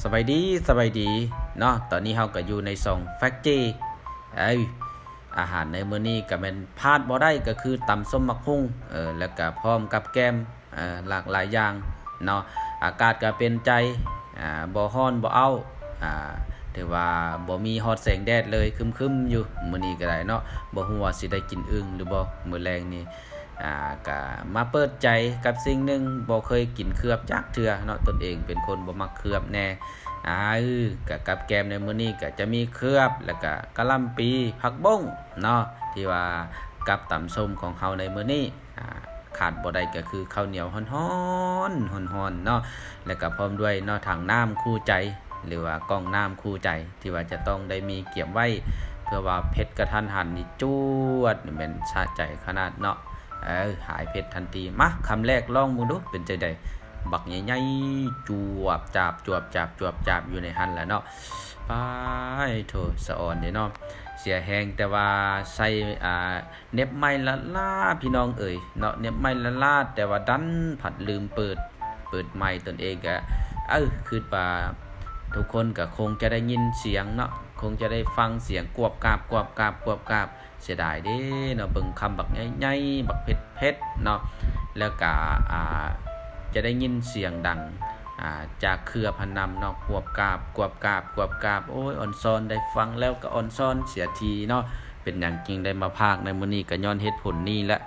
ສະບາຍດີ ສະບາຍດີເນາະ. ຕອນນີ້ເຮົາກໍຢູ່ໃນຊ່ອງແຟັກເຈ ເອີຍ ອາຫານໃນມື້ນີ້ກໍແມ່ນພາດບໍ່ໄດ້ ກໍຄືຕຳສົ້ມໝາກຫຸ່ງ ເອີ ແລ້ວກໍພ້ອມກັບແກ້ມ ເອີ ຫຼາກຫຼາຍຢ່າງເນາະ. ອາກາດກໍເປັນໃຈ ອາ ບໍ່ຮ້ອນບໍ່ອ້າວ ອາ ຖືວ່າບໍ່ມີຮອດແສງແດດເລີຍ ຄຶ້ມໆຢູ່ມື້ນີ້ກໍໄດ້ເນາະ. ບໍ່ຮູ້ວ່າຊິໄດ້ກິນອຶ່ງຫຼືບໍ່ມື້ແລງນີ້. ອາ ກະມາເປີດໃຈກັບສິ່ງໜຶ່ງ ບໍ່ເຄີຍກິນເຂືອບຈັກເທື່ອເນາະ, ຕົນເອງເປັນຄົນບໍ່ມັກເຂືອບແດ່. ອາ ກະກັບແກ້ມໃນມື້ນີ້ກະຈະມີເຂືອບ ແລ້ວກະກະຫຼ່ຳປີ ຜັກບົ້ງເນາະ ທີ່ວ່າກັບຕຳສົ້ມຂອງເຮົາໃນມື້ນີ້. ອາ ຂາດບໍ່ໄດ້ກະຄືເຂົ້າໜຽວຮ້ອນໆ ຮ້ອນໆເນາະ ແລ້ວກະພ້ອມດ້ວຍເນາະ ຖັງນ້ຳຄູ່ໃຈ ຫຼືວ່າກ່ອງນ້ຳຄູ່ໃຈ ທີ່ວ່າຈະຕ້ອງໄດ້ມີກຽມໄວ້ ເພື່ອວ່າເຜັດກະທັນຫັນນີ້ ຈວດ ນີ້ແມ່ນສະໃຈຂະໜາດເນາະ. ເອີ ຫາຍເຜັດທັນທີ. ມາ ຄຳແລກລອງເບິ່ງດູ ເປັນຈັ່ງໃດ? ບັກໃຫຍ່ໆ ຈວບຈາບ ຈວບຈາບ ຈວບຈາບ ຢູ່ໃນຫັ້ນລະເນາະ. ປາຍໂທ້ ສະອອນເດ້ເນາະ ເສຍແຮງ ແຕ່ວ່າໃສ່ ອ່າ ເໜັບໄມ້ລ້າໆ ພີ່ນ້ອງເອີຍເນາະ, ເໜັບໄມ້ລ້າໆ ແຕ່ວ່າດັນພັດລືມເປີດ ເປີດໄມ. ຕົນເອງກະ ເອີ ຄິດວ່າທຸກຄົນກະຄົງຈະໄດ້ຍິນສຽງເນາະ, ຄົງຈະໄດ້ຟັງສຽງກວບກາບ ກວບກາບ ກວບກາບ. ເສຍດາຍເດ້ເນາະ ເບິ່ງຄຳບັກໃຫຍ່ໆ ບັກເຜັດໆເນາະ, ແລ້ວກະ ອ່າ ຈະໄດ້ຍິນສຽງດັງ ອ່າ ຈາກເຂືອບຫັ້ນນຳເນາະ ກວບກາບ ກວບກາບ ກວບກາບ. ໂອ້ຍ ອ່ອນຊອນ ໄດ້ຟັງແລ້ວກະອ່ອນຊອນເສຍທີເນາະ. ເປັນຫຍັງຈຶ່ງໄດ້ມາພາກໃນມື້ນີ້ ກະຍ້ອນເຫດຜົນນີ້ແຫຼະ.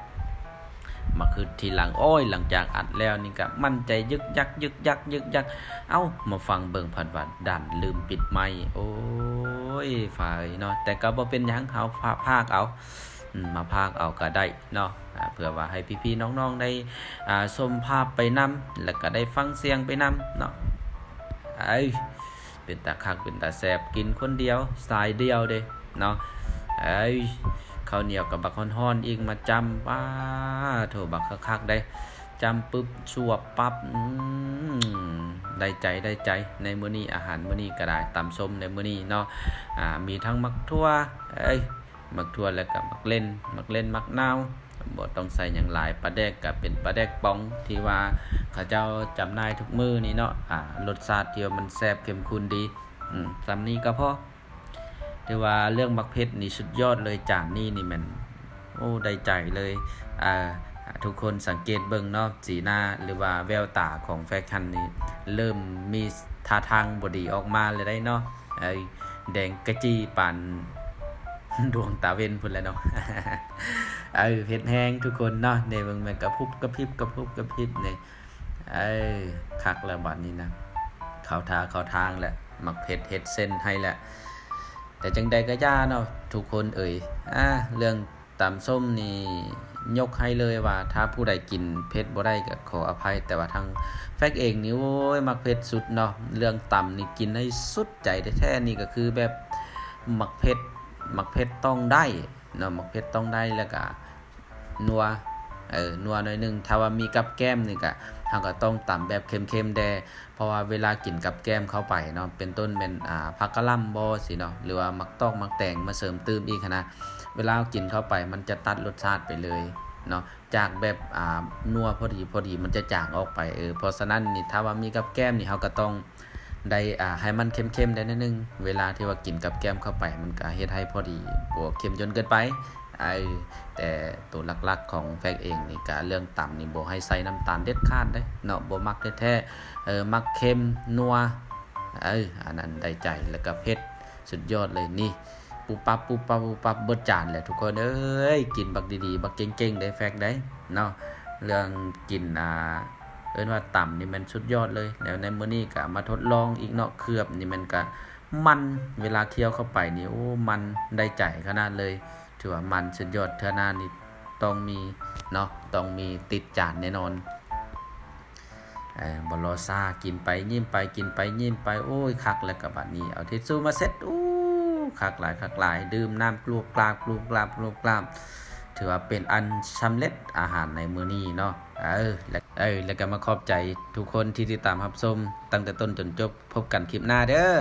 ມາຄຶດທີຫຼັງ ໂອ້ຍ ຫຼັງຈາກອັດແລ້ວນີ້ກະໝັ້ນໃຈຍຶກຍັກ ຍຶກຍັກ ຍຶກຍັກ. ເອົ້າ ມາຟັງເບິ່ງພັດວ່າດັນລືມປິດໄມ. ໂອ້ຍ ຟ້າເອີຍເນາະ, ແຕ່ກໍບໍ່ເປັນຫຍັງ ເຮົາພາກເອົາ ອືມ ມາພາກເອົາກໍໄດ້ເນາະ ອາ ເພື່ອວ່າໃຫ້ພີ່ໆນ້ອງໆໄດ້ ອາ ຊົມພາບໄປນຳ ແລ້ວກໍໄດ້ຟັງສຽງໄປນຳເນາະ. ເອີຍ ເປັນຕາຄັກ ເປັນຕາແຊບ ກິນຄົນດຽວ ສາຍດຽວເດ້ເນາະ. ເອີຍ ເຂົ້າໜຽວກໍບັກຮ້ອນໆອີກ ມາຈ້ຳ ປາໂທ້ ບັກຄັກໆເດ້. ຈ້ຳປຶບ ສວບປັບ ອືມ ໄດ້ໃຈ ໄດ້ໃຈ. ໃນມື້ນີ້ ອາຫານມື້ນີ້ກໍໄດ້ ຕຳສົ້ມໃນມື້ນີ້ເນາະ ອາ ມີທັງໝາກຖົ່ວ ເອີຍ ໝາກຖົ່ວ ແລ້ວກໍໝາກເລັ່ນ ໝາກເລັ່ນ ໝາກນາວ ບໍ່ຕ້ອງໃສ່ຫຍັງຫຼາຍ. ປາແດກກໍເປັນປາແດກປ່ອງທີ່ວ່າເຂົາເຈົ້າຈຳໜ່າຍທຸກມື້ນີ້ເນາະ ອາ ລົດຊາດທີ່ວ່າມັນແຊບເຂັ້ມຂຸ້ນດີ. ອືມ ສ່ຳນີ້ກໍພໍ. ຖືວ່າເລື່ອງໝາກເຜັດນີ້ສຸດຍອດເລີຍ ຈານນີ້ນີ້ແມ່ນ ໂອ້ ໄດ້ໃຈເລີຍ. ອາ ທຸກຄົນສັງເກດເບິ່ງເນາະ ສີໜ້າ ຫຼືວ່າແວວຕາຂອງແຟກຫັ້ນນີ້ ເລີ່ມມີທ່າທາງບໍ່ດີອອກມາແລ້ວໄດ໋ເນາະ. ເອີຍ ແດງກະຈີ່ປານດວງຕາເວັນພຸ້ນແຫຼະເນາະ. ເອີຍ ເຜັດແຮງທຸກຄົນເນາະ ນີ້ເບິ່ງແມ່ນກະພຸບກະພິບ ກະພຸບກະພິບນີ້. ເອີຍ ຄັກແລ້ວບັດນີ້ນະ ເຂົ້າທ່າເຂົ້າທາງແລ້ວ ໝາກເຜັດເຮັດເສັ້ນໃຫ້ແລ້ວ. ແຕ່ຈັ່ງໃດກໍຢ່າເນາະທຸກຄົນເອີຍ ອາ ເລື່ອງຕຳສົ້ມນີ້ຍົກໃຫ້ເລີຍວ່າ ຖ້າຜູ້ໃດກິນເຜັດບໍ່ໄດ້ກໍຂໍອະໄພ, ແຕ່ວ່າທາງແຟກເອງນີ້ ໂອ້ຍ ມັກເຜັດສຸດເນາະ. ເລື່ອງຕຳນີ້ກິນໃຫ້ສຸດໃຈແທ້ໆ ນີ້ກໍຄືແບບໝາກເຜັດ ໝາກເຜັດຕ້ອງໄດ້ເນາະ ໝາກເຜັດຕ້ອງໄດ້ ແລ້ວກະນົວ ເອີ ນົວໜ້ອຍໜຶ່ງ. ຖ້າວ່າມີກັບແກ້ມນີ້ກະ ເຮົາກໍຕ້ອງຕຳແບບເຄັມໆແດ່ ເພາະວ່າເວລາກິນກັບແກ້ມເຂົ້າໄປເນາະ ເປັນຕົ້ນແມ່ນ ອ່າ ຜັກກະຫຼ່ຳບໍຊີ້ເນາະ ຫຼືວ່າໝາກຕອກໝາກແຕງມາເສີມຕື່ມອີກຫັ້ນນະ ເວລາເຮົາກິນເຂົ້າໄປມັນຈະຕັດລົດຊາດໄປເລີຍເນາະ ຈາກແບບ ອ່າ ນົວພໍດີໆ ມັນຈະຈາງອອກໄປ. ເອີ ເພາະສະນັ້ນນີ້ ຖ້າວ່າມີກັບແກ້ມນີ້ ເຮົາກໍຕ້ອງໄດ້ ອ່າ ໃຫ້ມັນເຄັມໆໄດ້ໜ້ອຍໜຶ່ງ ເວລາທີ່ວ່າກິນກັບແກ້ມເຂົ້າໄປ ມັນກໍເຮັດໃຫ້ພໍດີ ບໍ່ເຄັມຈົນເກີນໄປ. ເອີ ແຕ່ໂຕຫຼັກໆຂອງແຟກເອງນີ້ກະເລື່ອງຕຳນີ້ບໍ່ໃຫ້ໃສ່ນ້ຳຕານເດັດຂາດເດ້ເນາະ ບໍ່ມັກແທ້ໆ. ເອີ ມັກເຄັມນົວ ເອີ ອັນນັ້ນໄດ້ໃຈ ແລ້ວກະເຜັດ ສຸດຍອດເລີຍນີ້ ປຸບປັບ ປຸບປັບ ປຸບປັບ ເບິດຈານແຫຼະທຸກຄົນເອີຍ. ກິນບັກດີໆ ບັກເກັ່ງໆໄດ໋ແຟກໄດ໋ເນາະ ເລື່ອງກິນ ອ່າ ເອີ້ນວ່າຕຳນີ້ແມ່ນສຸດຍອດເລີຍ. ແລ້ວໃນມື້ນີ້ກະມາທົດລອງອີກເນາະ ເຂືອບນີ້ແມ່ນກະມັນ ເວລາຄ້ຽວເຂົ້າໄປນີ້ ໂອ້ ມັນໄດ້ໃຈຂະໜາດເລີຍ. ຖືວ່າມັນສຸດຍອດ ເທື່ອໜ້ານີ້ຕ້ອງມີເນາະ ຕ້ອງມີຕິດຈານແນ່ນອນ. ເອີ ບໍ່ລໍຊ້າ ກິນໄປຍິ້ມໄປ ກິນໄປຍິ້ມໄປ. ໂອ້ຍ ຄັກແລ້ວກະບັດນີ້ ເອົາທິດຊູມາເຊັດ ໂອ້ ຄັກຫຼາຍ ຄັກຫຼາຍ. ດື່ມນ້ຳກຣວບກຣາບ ກຣວບກຣາບ ກຣວບກຣາບ ຖືວ່າເປັນອັນສຳເລັດອາຫານໃນມື້ນີ້ເນາະ. ເອີ ແລ້ວ ເອີ ແລ້ວກະມາຂອບໃຈທຸກຄົນທີ່ຕິດຕາມຮັບຊົມຕັ້ງແຕ່ຕົ້ນຈົນຈົບ. ພົບກັນຄລິບໜ້າເດີ້.